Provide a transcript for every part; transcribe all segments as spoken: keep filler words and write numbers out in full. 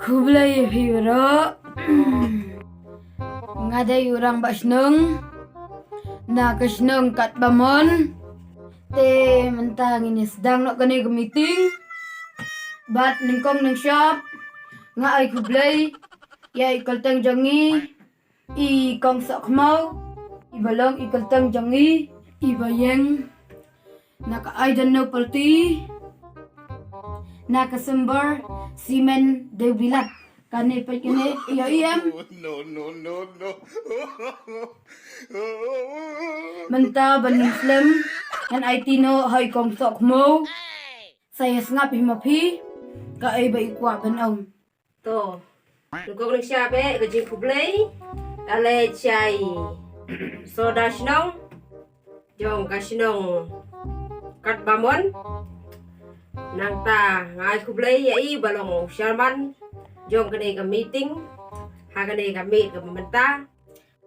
Khublei ïa phi baroh. Nga dei u rangbah shnong na ka shnong Katbamon. Te mynta ngin ïa sdang noh kane ka meeting. Bad nyngkong nyngshop nga ai khublei ïa i kyrteng jong ngi, i Kong Sohkhmaw, i ba long i kyrteng jong ngi, i ba ïeng na ka Ai Don No Party, na ka symbol simen dewbilat. Kane peit kane, ïohi em? No, no, no, no. Mynta ban nym slem, ngan aiti noh ha i Kong Sohkhmaw. Sa ïa sngap hi ma phi kaei ba i kwah ban ong. To, nyngkong nyngshap eh ka jingkhublei ka leit sha i Soda Shnong jong ka shnong Katbamon. Nangta nga ai khublei ïa i ba long u chairman jong kane ka meeting ha kane ka miet kaba mynta.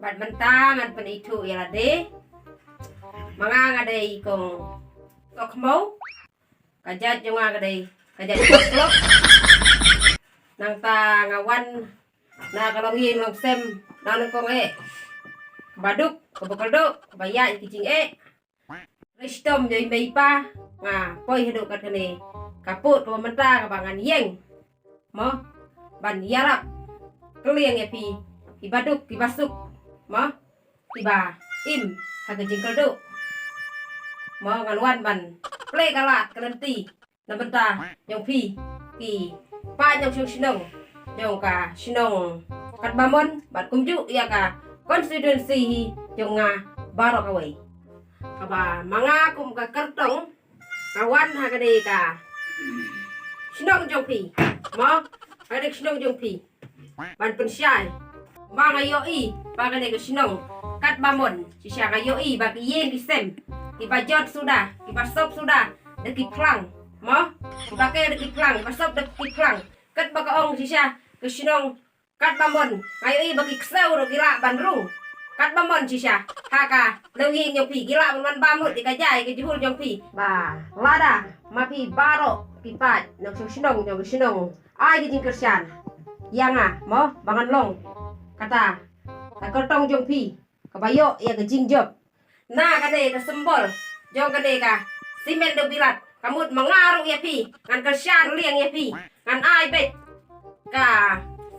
Bad mynta ngan pynithuh ïa lade. Ma nga nga dei i Kong Sohkhmaw. Ka jait jong nga ka dei ka jait Kotlok. Nangta nga wan na ka longïing longsem na nyngkong eh kaba duk, kaba kyrduh, kaba ïaid ki jingeh. Lei shitom ïa i mei i pa nga poi haduh kat kane ka pud kaba mynta kaba ngan ïeng, mo, ban ïarap kylliang ïa phi, phi ba duk, phi ba suk, mo, phi ba im ha ka jingkyrduh. Mo, ngan wan ban plie ka lad ka lynti na bynta jong phi ki paid nongshong shnong jong ka shnong Katbamon bad kumjuh ïa ka constituency hi jong nga baroh kawei. Kaba ma nga kum ka kyrtong nga wan ha kane ka shnong jong phi, mo, ha kane ka shnong jong phi ban pynshai ba nga ïohi ba kane ka shnong Katbamon, shisha nga ïohi ba ki ïing ki sem, ki ba jot suda, ki ba sop suda da ki phlang, mo, ki ba kei da ki phlang, ki ba sop da ki phlang. Katba ka ong shisha ka shnong Katbamon, nga ïohi ba ki ksew ruh ki lah ban rung. Katbamon shisha ha ka longïing jong phi ki lah ban wan bam lut ïa ka jai ka jhur jong phi. Ba lada ma phi baroh ki paid nongshong shnong jong ka shnong ai ki jingkyrshan ïa nga, mo, ba ngan long kata ka kyrtong jong phi kaba ïoh ïa ka jingjop na kane ka symbol jong kane ka simen dewbilat. Ka mut ma nga ruh ïa phi ngan kyrshan liang ïa phi, ngan ai beit ka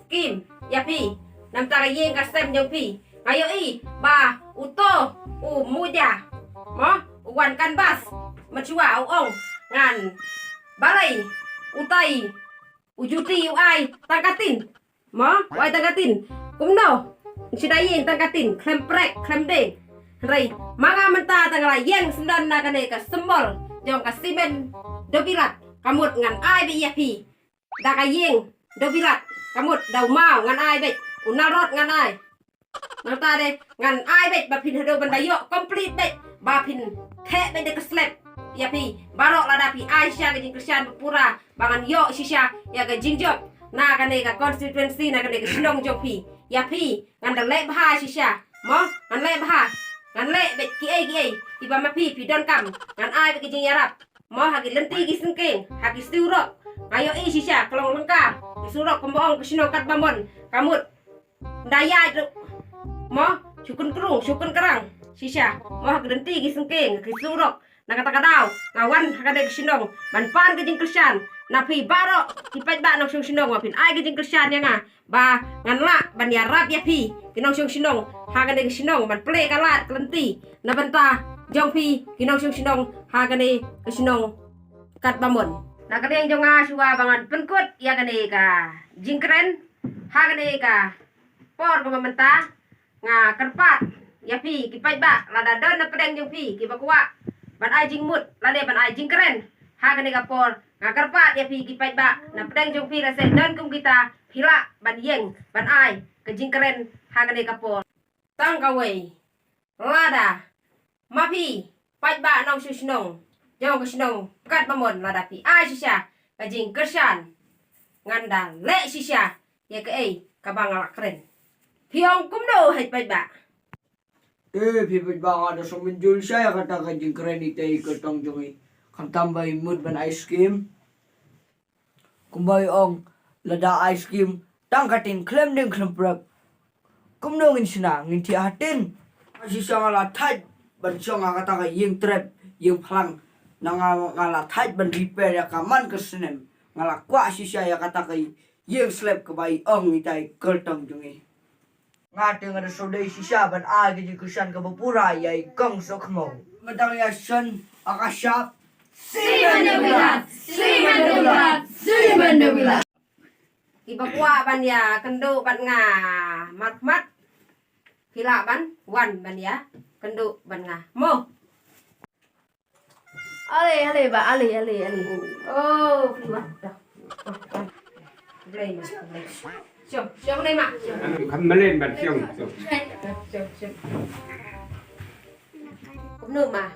skim ïa phi na bynta ka ïing ka sem jong phi. Nga ïohi ba uto u muja, mo, u wan canvass mynshuwa u ong ngan balei utai u juti u ai tang ka tin, mo, u ai tang ka tin. Kumno? Shu da ïeng tang ka tin khlem prek khlem deng. Hynrei ma nga mynta tang la ïeng syndon na kane ka symbol jong ka simen dewbilat. Ka mut ngan ai beit ïa phi da ka ïing dewbilat. Ka mut da u maw ngan ai beit, u nalrot ngan ai. Nangta de ngan ai beit ba phin haduh ban da ïoh complete beit, ba phin theh beit da ka slep ïa phi baroh lada phi ai shisha ka jingkyrshan ba pura ba ngan ïoh shisha ïa ka jingjop na kane ka constituency, na kane ka shnong jong phi. Ïa phi ngan da leh bha shisha, mo, ngan leh bha, ngan leh beit kiei kiei kiba ma phi phi donkam. Ngan ai beit ka jingïarap, mo, ha ki lynti ki syngkien, ha ki surok. Nga ïohi shisha ka long lyngkar ki surok kumba ong ka shnong Katbamon. Ka mut nda ïaid ruh, mo, shu kynkrung shu kynkrang shisha, mo, ha ki lynti ki syngkien ki surok. Na kata ka daw nga wan ha kane ka shnong ban pan ka jingkyrshan na phi baroh ki paidbah nongshong shnong, ba phin ai ka jingkyrshan ïa nga ba ngan lah ban ïarap ïa phi ki nongshong shnong ha kane ka shnong, ban plie ka lad ka lynti na bynta jong phi ki nongshong shnong ha kane ka shnong Katbamon. Na ka liang jong nga shuwa ba ngan pynkut ïa kane ka jingkren ha kane ka por kaba mynta, nga kyrpad ïa phi ki paidbah lada don na pdeng jong phi kiba kwah ban ai jingmut lane ban ai jingkren ha kane ka por. Nga kyrpad ïa phi ki paidbah na pdeng jong phi lada don kum kita, phi lah ban ïeng ban ai ka jingkren ha kane ka por. Tang kawei, lada ma phi paidbah nongshong shnong jong ka shnong Katbamon, lada phi ai shisha ka jingkyrshan, ngan da leh shisha ïa kaei kaba nga la kren. Phi ong kumno hei paidbah? Eh, phi paidbah, nga da sngewmynjur shisha ïa kata ka jingkren ïa i kyrtong jong i. Khamtam ba i mut ban ai skim kumba i ong Lada ai skim tang ka tin khlem ding khlem prep, kumno ngin shna, ngin thiah ha tin? Shisha nga la thait ban shong ha kata ka ïing trep ïing phlang. Na nga, nga la thait ban repair ïa ka man ka snem. Nga la kwah shisha ïa kata ka ïing slep kaba i ong ita i kyrtong jong i. Nga te nga da shu dei shisha ban ai ka jingkyrshan kaba pura ïa i Kong Sokhmaw. Mynta ïa shen ha ka shap. Slimen da Wilat, Slimen da Wilat, Slimen da Wilat. Kiba kwah ban ïa kynduh bad nga markhmat, phi lah ban wan ban ïa kynduh bad nga mo. Ale, ale, ba, ale, ale, ale. Oh, phi wan. Dah. Wan, wan. Blei ma, blei. Shong, shong dei ma. Shong. Kam malen ban shong. Shong. Shong, shong. Kumno ma?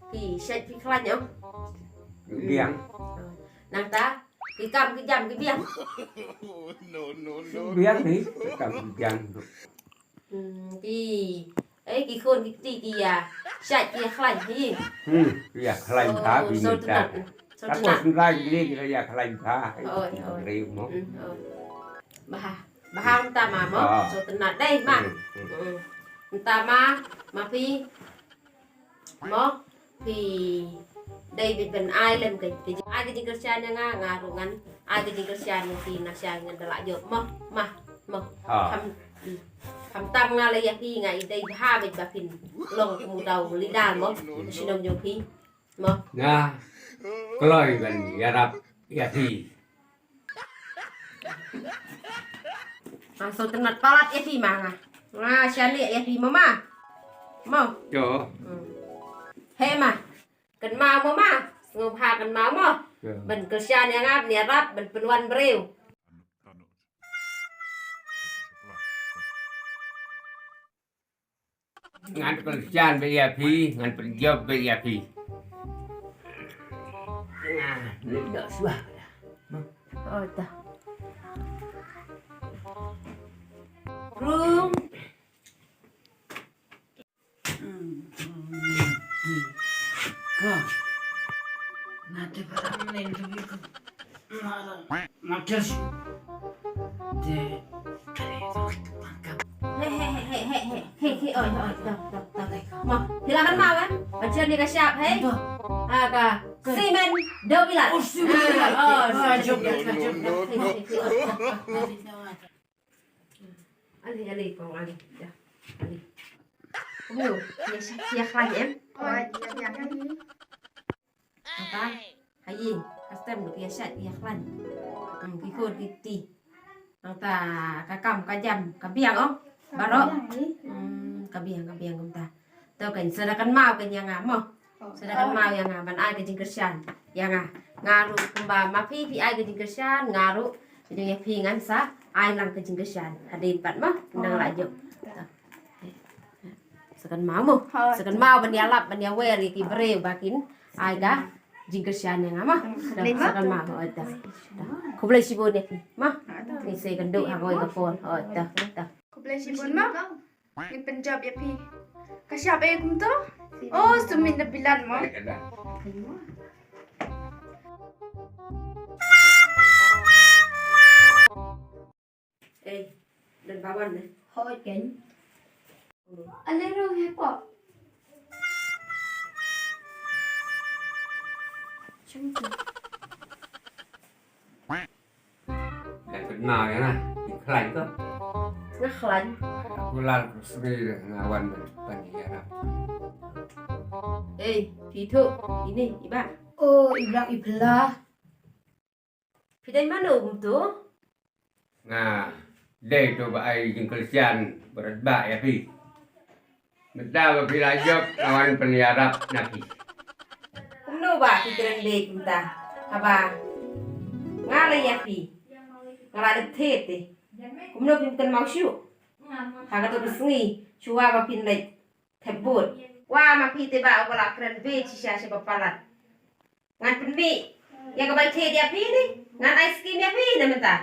Phi shait phi khlaiñ ïoh? Biang. Nangta ki kam ki jam ki biang. Biang ni ki kam ki jam. Hmm, ki, eh, ki khun ki kti ki ïa shait ki ïa khlaiñ hi. Hmm, ki ïa khlaiñ bha ki. Sngewtynnat. Sngewtynnat. Ki ïa khlaiñ bha. Oi, oi. Briew mo. Hmm, oi. Bha, bha mynta ma mo. Sngewtynnat dei ma. Hmm, hmm. Hmm. Mynta ma, ma phi mo, phi dei beit ban ai lem ka, ka jing, ai ka jingkyrshan ïa nga, nga ruh ngan ai ka jingkyrshan ïa phi, na sha ngan da lah jop mo, ma, mo. Kham, hmm. Kham tam nga la ïa phi nga i dei bha beit ba phin long kum u daw leader mo. Shnong jong phi mo. Nga kloi ban ïarap ïa phi. Nga sngewtynnat palat ïa phi ma nga. Nga shaniah ïa phi mo ma. Mo. Ïo. Hmm. He ma. Kynmaw mo ma. Sngewbha kynmaw mo. Ïo. Ban kyrshan ïa nga, ban ïarap, ban pynwan briew. Ngan kyrshan beit ïa phi, ngan pynjop beit ïa phi. Nga leit noh shuwa. Oh, ta. Rung. Ka. Nga te ba lam nen tu ko. Mates. Te. He, he, he, oi, oi, stop, stop, stop. Mo, phi la kynmaw, eh? Ban shon ïa ka shap, he? Ah, ka. Slimen da Wilat. Oh, Slimen da Wilat. Ah, oh, ka jop, ka jop. He, he, he, oi, stop. Ale, ale, kong, ale. Ïa, ale. Kumno, ïa, ïa khlaiñ em? Oi, ïa, ïa, ïa. Nangta ha ïing ha stem ruh ki ïa shait ki ïa khlaiñ. Hmm, ki khun ki kti. Nangta ka kam ka jam ka biang ong baroh. Hmm, ka biang, ka biang kumta. To kan sa da kynmaw kan ïa nga mo. Sa da kynmaw ïa nga ban ai ka jingkyrshan ïa nga. Nga ruh kumba ma phi phi ai ka jingkyrshan, nga ruh jong ïa phi ngan sa ai lang ka jingkyrshan hadien pat mo. Nang la jop. To. Sa kynmaw mo. Sa kynmaw ban ïalap ban ïawer ïa ki briew ba kin ai ka jingkyrshan ïa nga mo. Sa kynmaw mo. Khublei shibun ïa phi mo. Ngi sa ïakynduh ha kawei ka por. Khublei shibun mo. Ngin pynjop ïa phi. Ka shap ei kumto? Oh, Slimen da Wilat mo. Ei, don ba wan ne? Hoi ken. Ale rong he ko. Nga kynmaw ïa nga, i khlaiñ ko. Nga khlaiñ. Aku lal ku sngi nga wan ban ïarap. Ei, phi thuh, ine i bah. O, i bah i phylla. Phi dei mano kumto? Nga dei to ba ai jingkyrshan bad ba ïa phi. Mynta ba phi la jop nga wan pynïarap na phi. Kumno ba phi kren beit mynta? Haba nga la ïa phi nga la dep thied te. Kumno phim kynmaw shuh? Ha kato ka sngi shuwa ba phin leit thep vote. Wa ma phi te ba u ba la kren beit shisha sha ba palat. Ngan pynmih ïa ka bai thied ïa phi ni. Ngan ai skim ïa phi na mynta.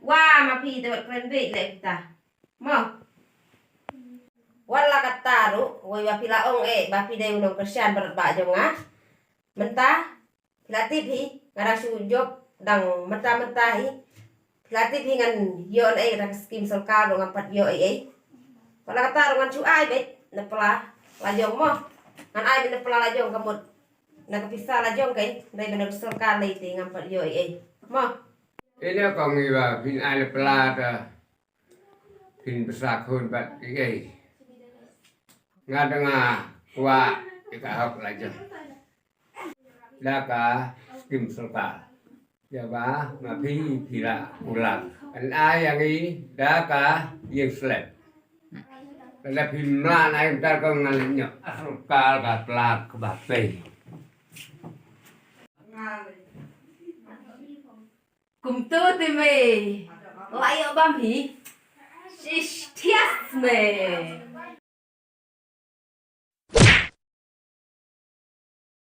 Wa ma phi te wat kren beit leh mynta. Mo. Wat la katta ruh wei ba phi la ong eh ba phi dei u nongkyrshan bad ba jong nga. Mynta phi la tip hi nga dang shu jop dang mynta mynta hi. Phi la tip hi ngan ïoh na ei da ka skim sorkar ruh ngam pat ïoh ei ei. Pala kata ruh ngan shu ai beit na pla la jong mo. Ngan ai beit na pla la jong ka mut na ka pisa la jong ka ei. Dei beit na ka sorkar lei te ngam pat ïoh ei ei. Mo. Ina kong iwa phin ai na pla ta phin pisa khun bat ei ei. Nga da nga kwah ïa ka hok la jong da ka skim sorkar. Ïa ba ma phi phi la ulang. An ai ïa ngi da ka ïing slem. Ka da phi mla na ïing tar ka ngan leh nyok. Sorkar ka pla ka ba pei. Kumtu te me. La ïoh bam hi. Shish thias me.